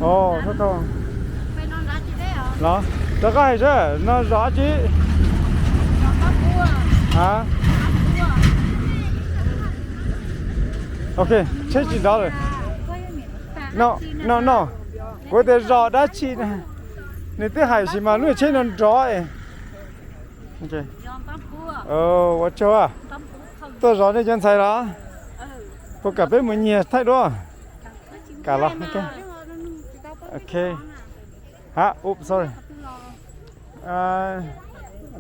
Ov, thaj thoo los. Rov qab hais seb no zos dab tsi? A, ok, tsheb tsis nrov lawm. No, no, no, kuv tias zos dab tsi na? Nws twb hais sis mas lub tsheb no nrov. Ua tsaug. Tuaj zov nej cov ntxhais los? Puas kam peb mus nyiag thaij duab? Kam los. Ok. Ha, up, sorry.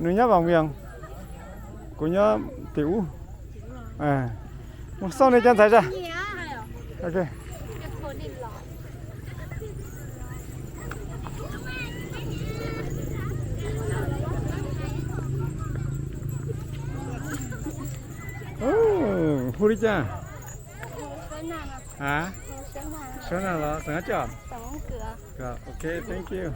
Nws nyob Vam Vias, kuv nyob tim ub. Mus xauj nej cov ntxhais tsa. Ok. Hu li cas? A, Suab na los xeem dab tsi os? Ok, thank you.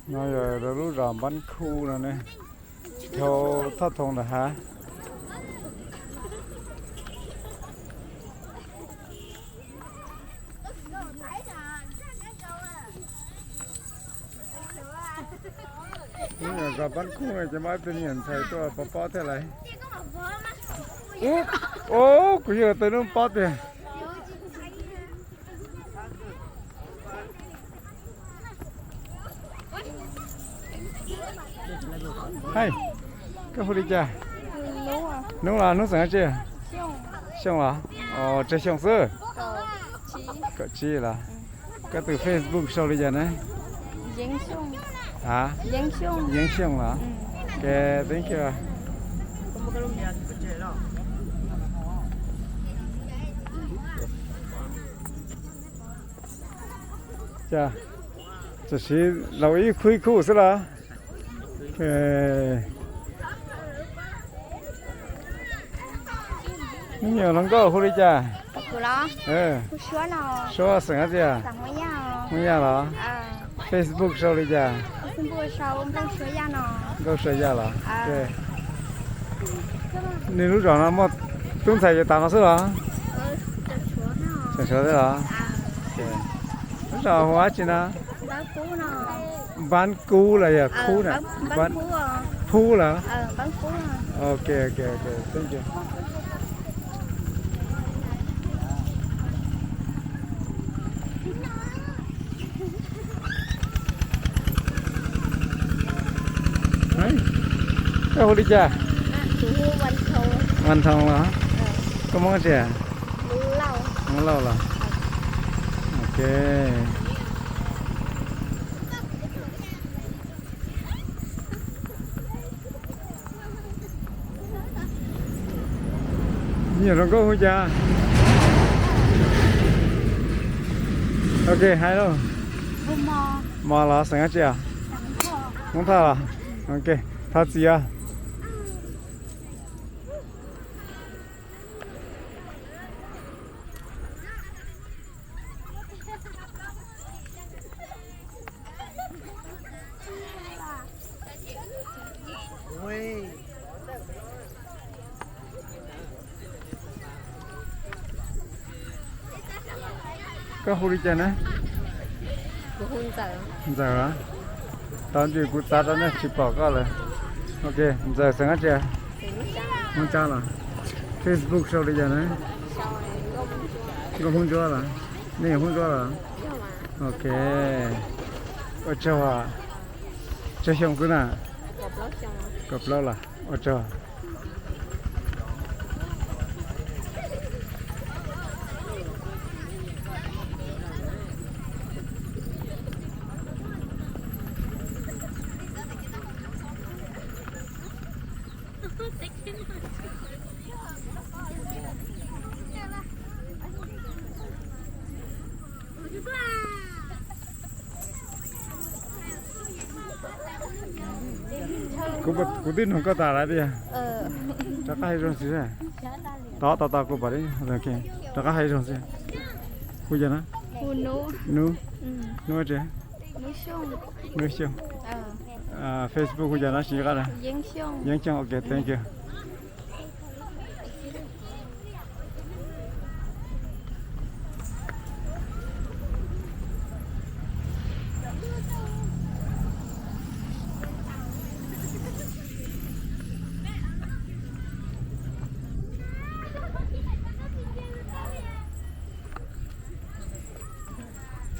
No yog lub zos Npab Khu no ne, dhau thaj thoo ntawm hav. Lub zos Npab Khu no ces muaj ib tug me nyuam ntxhais tuaj pov pob thiab lauj. Ub, kuv yug tau lub pob tiag. Hais, koj hu li cas? Hnub los, hnub xeem dab tsi? Xyooj los? Os, tsawg xyoo xwb? Kaum tsib los? Koj tus Facebook sau li cas na? A, Yeeb Xyooj los? Ok, thank you. Cas, tam sim laus ib khub ib khub xwb los? Me nyuam hluas nkauj hu li cas? Suab, xeem dab tsi? Hmoob Yaj los? Facebook sau li cas? Nkauj Suab Yaj los? Nej lub zos no muaj tub ntxhais ces tas no xwb los? Tseem tshuav thiab los? Lub zos hu dab tsi no? Npab Kub los yog Khub na? Phub los? Ok, ok, ok, thank you. Koj hu li cas? Vas Thoo los? Koj Hmoob dab tsi? Hmoob Lauj los? Ok. Nyuam hluas nkauj hu cas? Ok, hais lauj. Mos los, xeem dab tsi os? Hmoob Thoj los? Ok, thov txim os. Koj hu li cas na? Ntxawm. Tau ntsis kuv txav rau nej tsis pom koj lawm. Ok, Ntxawm xeem dab tsi? Hmoob Tsab los? Facebook sau li cas na? Nkauj Hmoob Ntsuab los? Nej yog Hmoob Ntsuab los? Ok. Ua tsaug. Tsawg xyoo xwb na? Kaum plaub los? Ua tsaug. Kuv twb nug koj tas lawm tiag. Rov qab hais zoo xwb. Tau tau tau, kuv pom li. Rov qab hais zoo xwb. Kuv yog na. Nub, Nub tsi? Nub Xyooj. Facebook kuv yog na, tsis qab na. Yeeb Xyooj, ok, thank you.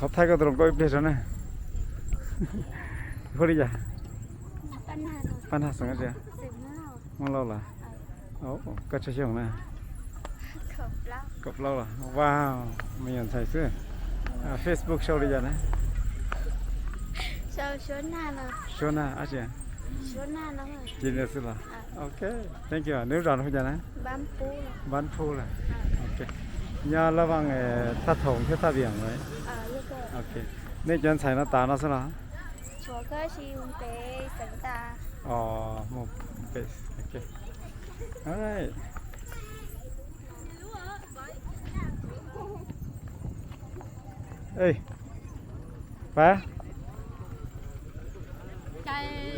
Thov thaij koj tus hluas nkauj ib pliag tso na. Hu li cas? Paj Nag Xeem, Hmoob Lauj los? Koj tsawg xyoo na? Kaum plaub los? Wow, me nyuam ntxhais xwb. Facebook sau li cas na? Suav Nag, ab tsi? Ces li xwb los? Ok, thank you. Neb lub zos no hu cas na? Npab Phu los? Nyob Lab Vaj Thaj Thoom thiab Thaj Viam los? Ok. Nej cov ntxhais no tas no xwb los? Pab, cas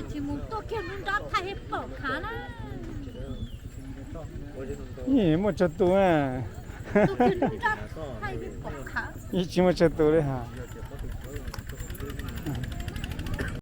tsis mus tuaj kiag nruab nrab thaij pom khav na. Yeej muaj tsawg tus na. Yeej tsis muaj tsawg tus li ha.